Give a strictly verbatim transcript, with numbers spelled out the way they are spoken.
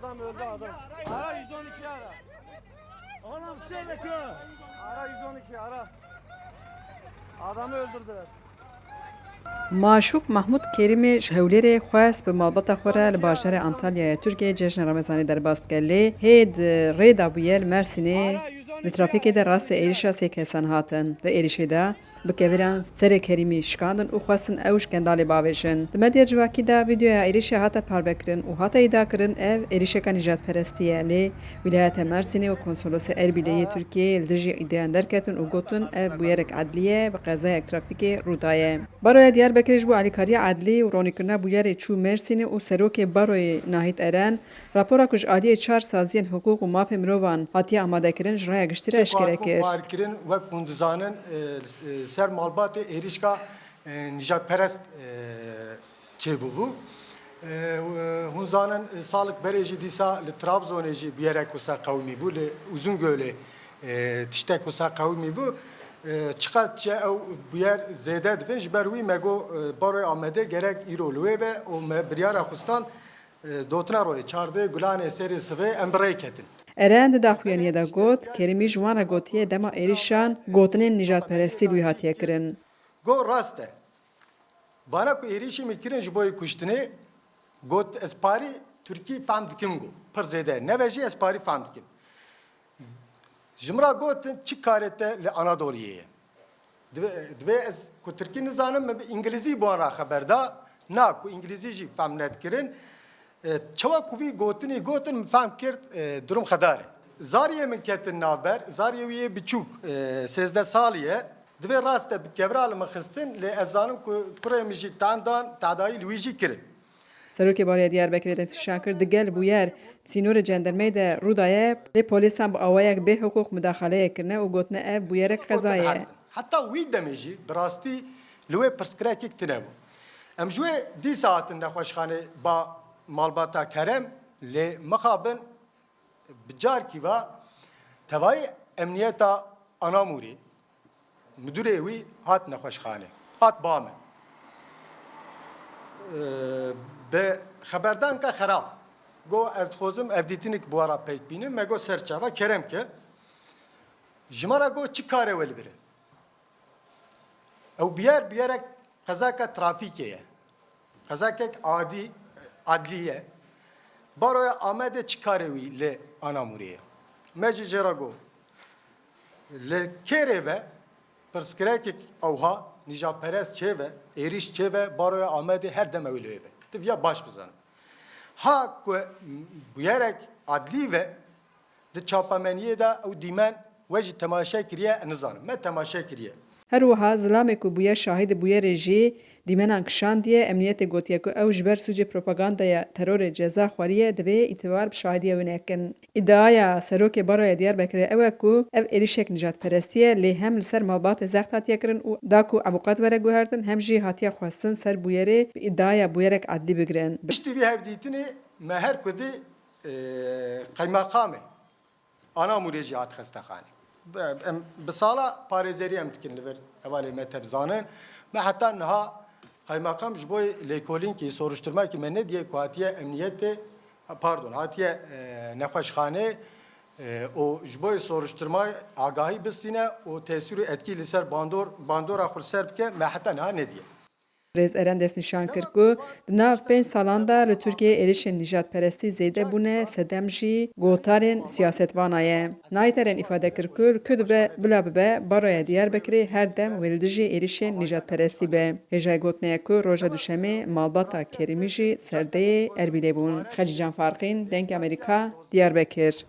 Adam öldü adam. Ara yüz on iki ara. Oğlum, söyle ki. Ara yüz on iki ara. Adamı öldürdüler. Maşûk Mahmûd Kerîmê ji Hewlêrê xwest bi malbata xwe re li bajarê Antalyayê Tirkiyeyê cejna Remezanê derbas bike, lê hê di rê de bûye li Mersînê di trafîkê de rastê êrişa sê kesan hatin. Di êrişê de bi keviran serê Kerîmî şikandin û xwestin ew ji kendalê bavêjin. Di medya civakî de vîdeoya êrişê hate parvekirin û hate îdiakirin ev êrişeka nîjadperestî ye, lê Wîlayeta Mersînê û Konsolosê Erbîlê yê Tirkiyeyê li dijî îdiayan derketin û gotin ev bûyerek edlî ye, bi qezayek trafîkê rû daye. Baroya Diyarbekirê ji bo alîkariya edlî û ronîkirina bûyerê çû Mersînê û Serokê Baroyê Nahît Eren, rapora ku ji aliyê çar saziyên hiqûq û mafê mirovan hatiye amadekirin, ji raya giştî re eşkere kir. Parkirin wek hûn dizanin, e, li ser malbatê êrişka, e, nijadperest, e, çêbûbû. E, hûn zanin, e, salek berê jî dîsa li Trabzonê jî bûyerek wisa qewimî bû, li Uzungölê, e, tiştek wisa qewimî bû. E, çiqas çi ew bûyer zêde dibin, ji ber wî me got, e, Baroya Amedê gerek îro li wê be û me biryara xwe stand, e, dotina royê çardeh Gulanê serê sivê em bi rê ketin. Eren di daxuyaniyê de got, Kerîmî ji wan re gotiye dema êrişan gotinên nijadperestî li wî hatiye kirin. Got, rast e. Bana ku êrişî min kirin ji bo yê kuştinê, got, ez parî Tirkî fehm dikim, got, pir zêde. Nebe jî ez parî fehm dikim. Ji min re gotin, çi karê te li Anadoliyê ye? Divê, divê ez ku Tirkî nizanim, min bi Îngilîzî bi wan re xeber da. Na, ku Îngilîzî jî fehm nedikirin. E, çawa ku vî gotinî gotin, min fehm kir, e, durum xedar e. Zariyê min ketin navber, zariyê wî yê biçûk, e, sêzdeh salî ye. Divê rast e bi kevra li min xistin, lê ez zanim ku kurê min jî tendan, tedayî li wî jî kirin. Serokê Baroya Diyarbekirê destnîşan kir, digel bûyer di sînorê cendermeyê de rû daye, lê polîsan bi awayek bê hiqûq mudaxaleyê kirine û gotine ev bûyerek qeza ye. Heta wî demê jî bi rastî li wê pirsgirêkek tune bû. Em ji wê dîsa hatin nexweşxanê ba malbata Kerem, lê mixabin bi carkî ve tevayî emniyeta Anamûrê, Midûrê wî hat nexweşxanê. Hat ba min. Ee, bi xeberdanka xerab. Got, ez dixwazim ev dîtinik bi we re peyk bînim. Me got, ser çava, kerem ke. Ji me re got, çi karê we li vir e? Ew bûyer, bûyerek qezaka trafîkê ye. Qezakek adî, adlî ye. Baroya Amedê çi karê wî li Anamûrê ye? Me jî jê re got. Li kêrê ve pirsgirêkek ewha nîjaperest çêve, êrîş çêve, Baroya Amedê her dem ew ê li wê be. Tu viya baş bizanim. Ha ku bûyerek adlî ve di çapemeniyê de ew dîmen we jî temaşe kiriye, nizanim. Me temaşe kiriye. Her wiha zilamê ku bûye şahidê bûyerê jî dîmenan kişandiye, emniyetê gotiye ku ew ji ber sûcê propagandaya terorê ceza xwariye, divê îtibar bi şahidiya wî nekin. Îdiaya Serokê Baroya Diyarbekirê ew e ku ev êrişek nijadperestî ye, lê hem li ser malbatê zext hatiye kirin û da ku ebuqat were guhertin, hem jî hatiye xwestin ser bûyerê bi îdiaya bûyerek edlî bigirin. Piştî vî hevdîtinê me her ku dî, e, qeymaqamê Anamûrê jî hat xestexanê. Em bi sala parêzerî em dikin li vir hevalê me tev zanin. Me heta niha qeymaqam ji bo lêkolînkî, soruşturmakî me nediye ku hatiye emniyetê, pardon, hatiye, e, nexweşxanê, e, û ji bo soruşturma agahî bistîne û tesîr û etkî li ser bandor, bandora xwe li ser bike, me heta niha nediye. Birêz Eren destnîşan kir ku di nav pênc salan de li Tirkiyeyê êrişên nîjadperestî zêde bûne, sedem jî gotarên siyasetvana ye. Nahît Eren îfade kir ku li ku dibe bila bibe, Baroya Diyarbekirê her dem wê li dijî êrişên nîjadperestî be. Hêjayê gotinê ye ku roja Duşemê malbata Kerîmî jî serdeyê Erbîlê bûn. Xecîcan Farqîn, Dengê Amerîka, Diyarbekir.